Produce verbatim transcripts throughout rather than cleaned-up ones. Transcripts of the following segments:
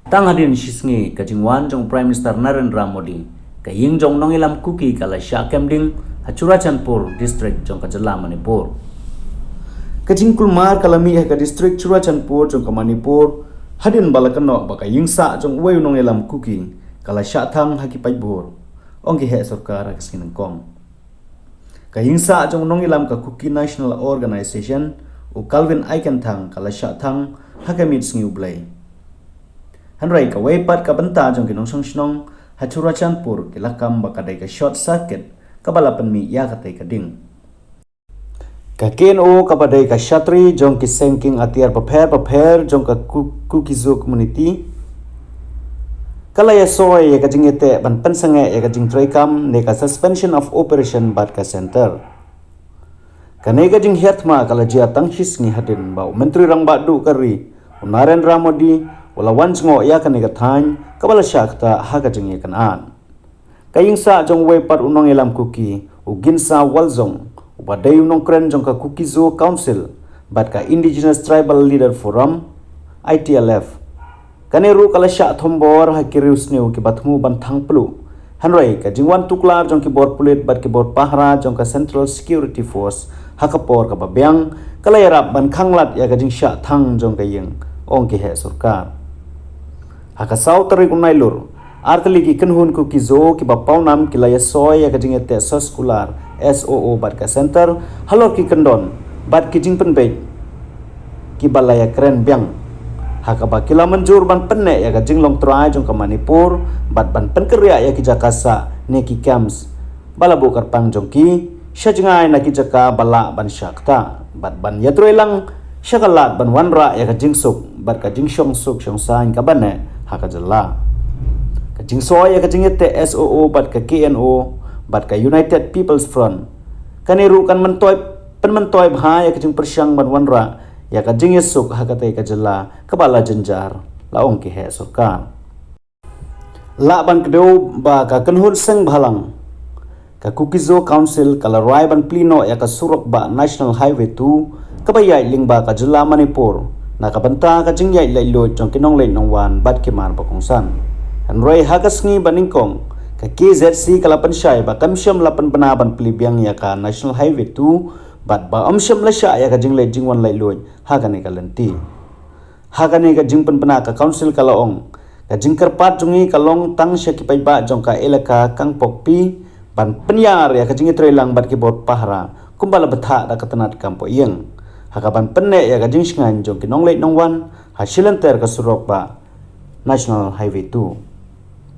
Tang hadien shisngi ka jingwan jong Prime Minister Narendra Modi, ka ïing jong nongïalam Kuki ka la shah kem ding ha Churachandpur district jong ka jylla Manipur. Ka jingkulmar ka la mih ha ka district Churachandpur jong ka Manipur, hadien ba la kynnoh ba ka ïing sah jong uwei u nongïalam Kuki ka la shah thang ha ki paidbah, ong ki heh sorkar ha ka sngi nyngkong. Ka ïing sah jong u nongïalam ka Kuki National Organization, u Calvin Aikenthang, ka la shah thang ha ka miet sngi U Blei. Hynrei kawei pat ka bynta jong ki nongshong shnong ha Churachandpur ki la kam ba ka dei ka short circuit kaba la pynmih ïa katei ka ding. Ka K N O kaba dei ka shatri jong ki seng kieng atiar bapher bapher jong ka Ku- Kuki-Zo community ka la ïasoi ïa ka jingïateh ban pynsangeh ïa ka jingtrei kam ne ka suspension of operation bad ka center. Kane ka jinghiar thma ka la jia tang shisngi hadien ba u Myntri Rangbah Duh ka ri, u Narendra Modi, u la wan jngoh ïa kane ka thaiñ kaba la shah ktah ha ka jingïakynad. Ka ïing sah jong uwei pat u nongïalam Kuki, u Ginsa Walzong, uba dei u nongkren jong ka Kuki-Zo Council bad ka Indigenous Tribal Leader Forum, I T L F. Kane ruh ka la shah thombor ha ki riewsniew kiba thmu ban thang pluh. Hynrei ka jingwan tuklar jong ki bor pulit bad ki bor pahara jong ka Central Security Force ha ka por kaba biang ka la ïarap ban khanglad ïa ka jingshah thang jong ka ïing, ong ki heh sorkar. Ha ka saw tarik u Nailur, artylli ki kynhun Kuki-Zo kiba pawnam ki la ïasoi ïa ka jingïateh soskular S O O bad ka center halor ki kyndon bad ki jingpynbeit kiba la ïakren biang, ha kaba ki la mynjur ban pynneh ïa ka jinglong trai jong ka Manipur bad ban pynkyrïah ïa ki jaka sah ne ki camps ba la buh kyrpang jong ki sha jngai na ki jaka ba lah ban shah ktah bad ban ïatrei lang sha ka lad ban wanrah ïa ka jingsuk bad ka jingshong suk shong saiñ kaba neh ha ka jylla. Ka jingsoi ïa ka jingïateh S O O bad ka K N O bad ka United People's Front, kane ruh kan myntoi pynmyntoi bha ïa ka jingpyrshang ban wanrah ïa ka jingïasuk ha katei ka jylla kaba la jynjar, la ong ki heh sorkar. Lah ban kdew ba ka kynhun seng bhalang ka Kuki-Zo Council ka la rwai ban plie noh ïa ka surok ba National Highway two kaba ïaid lyngba ka jylla Manipur na ka bynta ka jingïaid laitluid jong ki nongleit nongwan bad ki mar ba kongsan. Hynrei ha ka sngi ba nyngkong, ka K Z C ka la pynshai ba kam shym la pynbna ban plie biang ïa ka National Highway two bad ba ym shym la shah ïa ka jingleit jingwan laitluid ha kane ka lynti. Ha kane ka jingpynbna ka Council ka la ong, ka jingkyrpad jong ngi ka long tang sha ki paidbah jong ka elaka Kangpokpi ban pynïar ïa ka jingïatreilang bad ki bor pahara kumba la bthah da ka tnat kam poh ïing, ha kaban pynneh ïa ka jingshngaiñ jong ki nongleit nongwan ha shilynter ka surok ba National Highway two.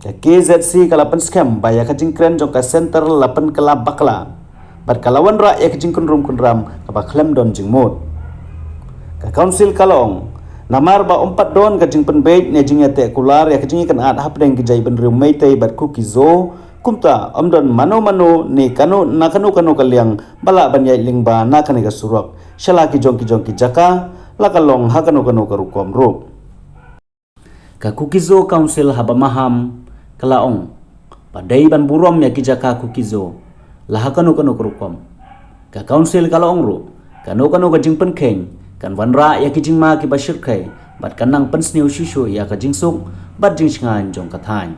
Ka K Z C ka la pynskhem ba ïa ka jingkren jong ka center la pynkylla bakla bad ka la wanrah ïa ka jingkynrum kynram kaba khlem don jingmut. Ka Council ka la ong, namar ba ym pat don ka jingpynbeit ne jingïateh kular ïa ka jingïakynad hapdeng ki jaitbynriew Meitei bad Kuki-Zo, kumta ym don mano mano ne kano na kano kano ka liang ba lah ban ïaid lyngba na kane ka surok sha la ki jong ki jong ki jaka, la ka long ha kano kano ka rukom ruh. Ka Kuki-Zo Council haba maham ka la ong ba dei ban burom ïa ki jaka Kuki-Zo la ha kano kano ka rukom. Ka Council ka la ong ruh, kano kano ka jingpynkheiñ kan wanrah ïa ki jingma kiba shyrkhei bad kan nang pynsniew shuh shuh ïa ka jingsuk bad jingshngaiñ jong ka thaiñ.